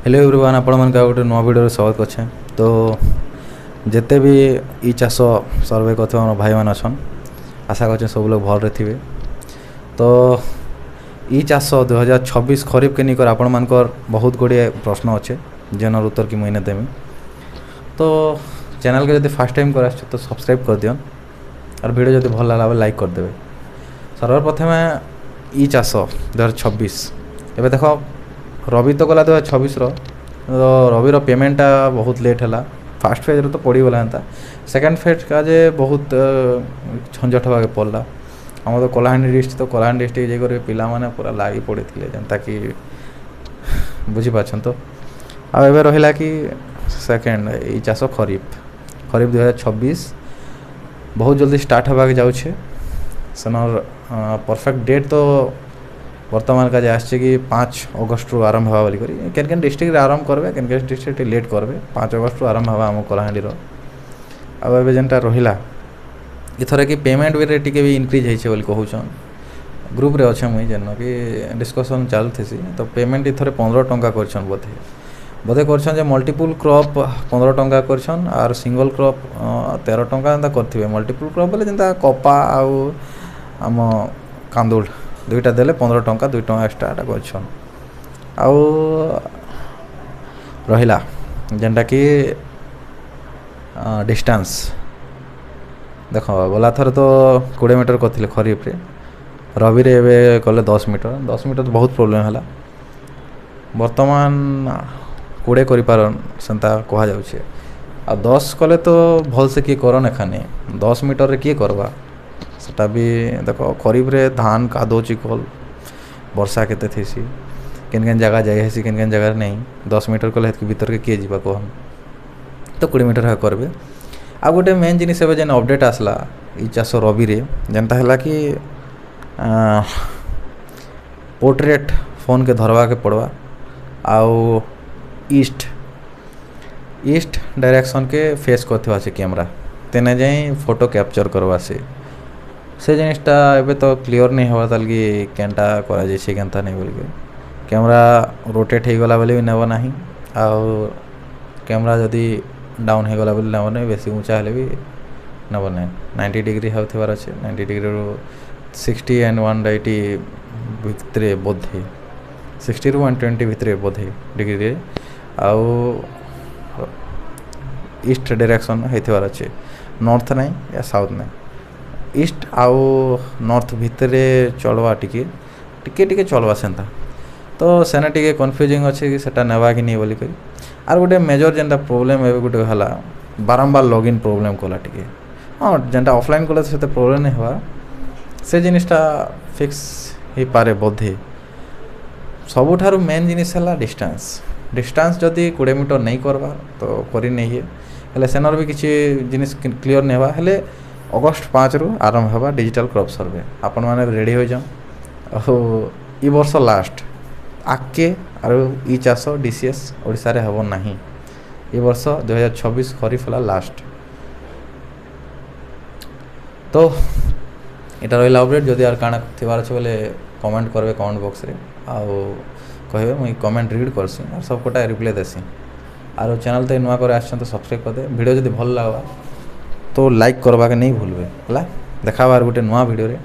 Hello everyone, ଆପଣମାନଙ୍କୁ ଆଉ ଗୋଟେ ନୂଆ ଭିଡ଼ିଓରେ ସ୍ୱାଗତ କରୁଛେଁ। ତ ଯେତେ ବି ଇ ଚାଷ ସର୍ଭେ କରୁଥିବା ଆମର ଭାଇମାନେ ଅଛନ୍, ଆଶା କରୁଛେଁ ସବୁ ଲୋକ ଭଲରେ ଥିବେ। ତ ଇ ଚାଷ 2026 ଖରିଫକେ ନେଇକରି ଆପଣମାନଙ୍କର ବହୁତ ଗୁଡ଼ିଏ ପ୍ରଶ୍ନ ଅଛେ, ଯେନର ଉତ୍ତର କି ମୁଇଁ ଇନେ ଦେମି। ତ ଚ୍ୟାନେଲ୍କେ ଯଦି ଫାର୍ଷ୍ଟ ଟାଇମ୍ କରି ଆସିଛ, ତ ସବସ୍କ୍ରାଇବ୍ କରିଦିଅନ୍ ଆର୍ ଭିଡ଼ିଓ ଯଦି ଭଲ ଲାଗଲା ବୋଲେ ଲାଇକ୍ କରିଦେବେ। ସର୍ବପ୍ରଥମେ ଇ ଚାଷ 2026, ଏବେ ଦେଖ, ରବି ତ ଗଲା 2026ର। ତ ରବିର ପେମେଣ୍ଟଟା ବହୁତ ଲେଟ୍ ହେଲା। ଫାର୍ଷ୍ଟ ଫେଜ୍ରେ ତ ପଡ଼ିଗଲା ହେନ୍ତା, ସେକେଣ୍ଡ ଫେଜ୍ କାଜେ ବହୁତ ଝଞ୍ଝଟ ହେବାକେ ପଡ଼ଲା। ଆମର ତ କଳାହାଣ୍ଡି ଡିଷ୍ଟ୍ରିକ୍ଟ, ତ କଳାହାଣ୍ଡି ଡିଷ୍ଟ୍ରିକ୍ଟ ଯାଇକରି ପିଲାମାନେ ପୁରା ଲାଗି ପଡ଼ିଥିଲେ, ଯେନ୍ତାକି ବୁଝିପାରୁଛନ୍। ତ ଆଉ ଏବେ ରହିଲା କି ସେକେଣ୍ଡ ଏଇ ଚାଷ ଖରିଫ, ଖରିଫ 2026 ବହୁତ ଜଲ୍ଦି ଷ୍ଟାର୍ଟ ହେବାକେ ଯାଉଛେ। ସେନର ପରଫେକ୍ଟ ଡେଟ୍ ତ ବର୍ତ୍ତମାନ କାଜେ ଆସିছে କି 5 ଅଗଷ୍ଟରୁ ଆରମ୍ଭ ହେବା ବୋଲିକରି। କେନ୍ କେନ୍ ଡିଷ୍ଟ୍ରିକ୍ଟରେ ଆରମ୍ଭ କରିବେ, କେନ୍ କେନ୍ ଡିଷ୍ଟ୍ରିକ୍ଟ ଲେଟ୍ କରିବେ। 5 ଅଗଷ୍ଟରୁ ଆରମ୍ଭ ହେବା ଆମ କଳାହାଣ୍ଡିର। ଆଉ ଏବେ ଯେନ୍ଟା ରହିଲା ଏଥର କି ପେମେଣ୍ଟ ବି ଟିକେ ବି ଇନକ୍ରିଜ୍ ହେଇଛେ ବୋଲି କହୁଛନ୍। ଗ୍ରୁପ୍ରେ ଅଛେ ମୁଇଁ, ଯେନ କି ଡିସ୍କସନ୍ ଚାଲୁଥିସି। ତ ପେମେଣ୍ଟ ଏଥର 15 ଟଙ୍କା କରିଛନ୍ ବୋଧେ, କରିଛନ୍ ଯେ ମଲ୍ଟିପୁଲ୍ କ୍ରପ୍ 15 ଟଙ୍କା କରିଛନ୍ ଆର୍ ସିଙ୍ଗଲ୍ କ୍ରପ୍ 13 ଟଙ୍କା ଏନ୍ତା କରିଥିବେ। ମଲ୍ଟିପୁଲ୍ କ୍ରପ୍ ବୋଲେ ଯେନ୍ତା କପା ଆଉ ଆମ କାନ୍ଦୁଳ ଦୁଇଟା ଦେଲେ 15 ଟଙ୍କା, 2 ଟଙ୍କା ଏକ୍ସଟ୍ରା କରିଛନ୍। ଆଉ ରହିଲା ଯେନ୍ଟାକି ଡିଷ୍ଟାନ୍ସ, ଦେଖ, ଗଲା ଥର ତ 20 ମିଟର କରିଥିଲେ ଖରିଫରେ, ରବିରେ ଏବେ କଲେ 10 ମିଟର। 10 ମିଟର ତ ବହୁତ ପ୍ରୋବ୍ଲେମ୍ ହେଲା। ବର୍ତ୍ତମାନ 20 କରିପାରନ୍, ସେନ୍ତା କୁହାଯାଉଛେ। ଆଉ 10 କଲେ ତ ଭଲସେ କିଏ କରନ୍ ଏଖାନେ, 10 ମିଟରରେ କିଏ କରବା? ସେଟା ବି ଦେଖ, ଖରିଫରେ ଧାନ କାଦୋ ଚିକଲ, ବର୍ଷା କେତେ ଥିସି, କେନ୍ କେନ୍ ଜାଗା ଯାଇ ହେସି, କେନ୍ କେନ୍ ଜାଗାରେ ନେଇ। 10 ମିଟର କଲେ ହେତ୍କି ଭିତରକେ କିଏ ଯିବା କହନ୍? ତ 20 ମିଟର କରିବେ। ଆଉ ଗୋଟେ ମେନ୍ ଜିନିଷ ଏବେ ଯେନ୍ ଅପଡ଼େଟ୍ ଆସିଲା ଇ ଚାଷ ରବିରେ, ଯେନ୍ତା ହେଲା କି ପୋର୍ଟ୍ରେଟ୍ ଫୋନ୍କେ ଧରବାକେ ପଡ଼ବା ଆଉ ଇଷ୍ଟ ଇଷ୍ଟ ଡାଇରେକ୍ସନ୍କେ ଫେସ୍ କରିଥିବା ସେ କ୍ୟାମେରା, ତେନେ ଯାଇ ଫଟୋ କ୍ୟାପଚର୍ କରବା। ସେ ଜିନିଷଟା ଏବେ ତ କ୍ଲିଅର୍ ନେଇ ହେବା ତାର୍ ଲାଗି କେନ୍ଟା କରାଯାଇଛେ, କେନ୍ତା ନାଇଁ ବୋଲିକରି। କ୍ୟାମେରା ରୋଟେଟ୍ ହେଇଗଲା ବୋଲି ବି ନେବ ନାହିଁ, ଆଉ କ୍ୟାମେରା ଯଦି ଡାଉନ୍ ହେଇଗଲା ବୋଲି ନେବ ନାହିଁ, ବେଶୀ ଉଞ୍ଚା ହେଲେ ବି ନେବ ନାହିଁ। 90 ଡିଗ୍ରୀ ହେଉଥିବାର ଅଛି, 90 ଡିଗ୍ରୀରୁ 60 ଆଣ୍ଡ 180 ଭିତରେ ବୋଧେ, 60ରୁ 120 ଭିତରେ ବୋଧେ ଡିଗ୍ରୀରେ, ଆଉ ଇଷ୍ଟ ଡାଇରେକ୍ସନ୍ ହେଇଥିବାର ଅଛି, ନର୍ଥ ନାଇଁ ୟା ସାଉଥ୍ ନାଇଁ। ଇଷ୍ଟ ଆଉ ନର୍ଥ ଭିତରେ ଚଳବା, ଟିକେ ଟିକେ ଟିକେ ଚଳବା ସେନ୍ତା। ତ ସେନେ ଟିକେ କନଫ୍ୟୁଜିଂ ଅଛି କି ସେଟା ନେବା କି ନି ବୋଲିକରି। ଆର୍ ଗୋଟେ ମେଜର୍ ଯେନ୍ଟା ପ୍ରୋବ୍ଲେମ୍ ଏବେ ଗୋଟେ ହେଲା, ବାରମ୍ବାର ଲଗ୍ଇନ୍ ପ୍ରୋବ୍ଲେମ୍ କଲା ଟିକେ। ହଁ, ଯେନ୍ଟା ଅଫଲାଇନ୍ କଲେ ସେତେ ପ୍ରୋବ୍ଲେମ୍ ନାଇଁ ହେବା, ସେ ଜିନିଷଟା ଫିକ୍ସ ହେଇପାରେ ବୋଧେ। ସବୁଠାରୁ ମେନ୍ ଜିନିଷ ହେଲା ଡିଷ୍ଟାନ୍ସ। ଡିଷ୍ଟାନ୍ସ ଯଦି 20 ମିଟର ନେଇ କର୍ବା ତ କରି ନେଇ ହୁଏ, ହେଲେ ସେନର ବି କିଛି ଜିନିଷ କ୍ଲିଅର୍ ନାଇଁ ହେବା। ହେଲେ ଅଗଷ୍ଟ 5ରୁ ଆରମ୍ଭ ହେବା ଡିଜିଟାଲ୍ କ୍ରପ୍ ସର୍ଭେ, ଆପଣମାନେ ରେଡ଼ି ହୋଇଯାଉନ୍। ଆଉ ଇ ବର୍ଷ ଲାଷ୍ଟ, ଆଗ୍କେ ଆରୁ ଇ ଚାଷ ଡିସିଏସ୍ ଓଡ଼ିଶାରେ ହେବ ନାହିଁ। ଏ ବର୍ଷ 2026 ଖରିଫ ହେଲା ଲାଷ୍ଟ। ତ ଏଇଟା ରହିଲା ଅପଡ଼େଟ୍। ଯଦି ଆର୍ କାଣା ଥିବାର ଅଛି ବୋଲେ କମେଣ୍ଟ କରିବେ କମେଣ୍ଟ ବକ୍ସରେ ଆଉ କହିବେ, ମୁଇଁ କମେଣ୍ଟ ରିଡ଼୍ କର୍ସି ଆର୍ ସବକଟା ରିପ୍ଲାଏ ଦେସି। ଆରୁ ଚ୍ୟାନେଲ୍ ତ ନୂଆ କରି ଆସିଛନ୍ ତ ସବସ୍କ୍ରାଇବ୍ କରିଦେବେ। ଭିଡ଼ିଓ ଯଦି ଭଲ ଲାଗ୍ବା ତ ଲାଇକ୍ କରବାକେ ନେଇ ଭୁଲବେ। ହେଲା, ଦେଖାବା ଆର୍ ଗୋଟେ ନୂଆ ଭିଡ଼ିଓରେ।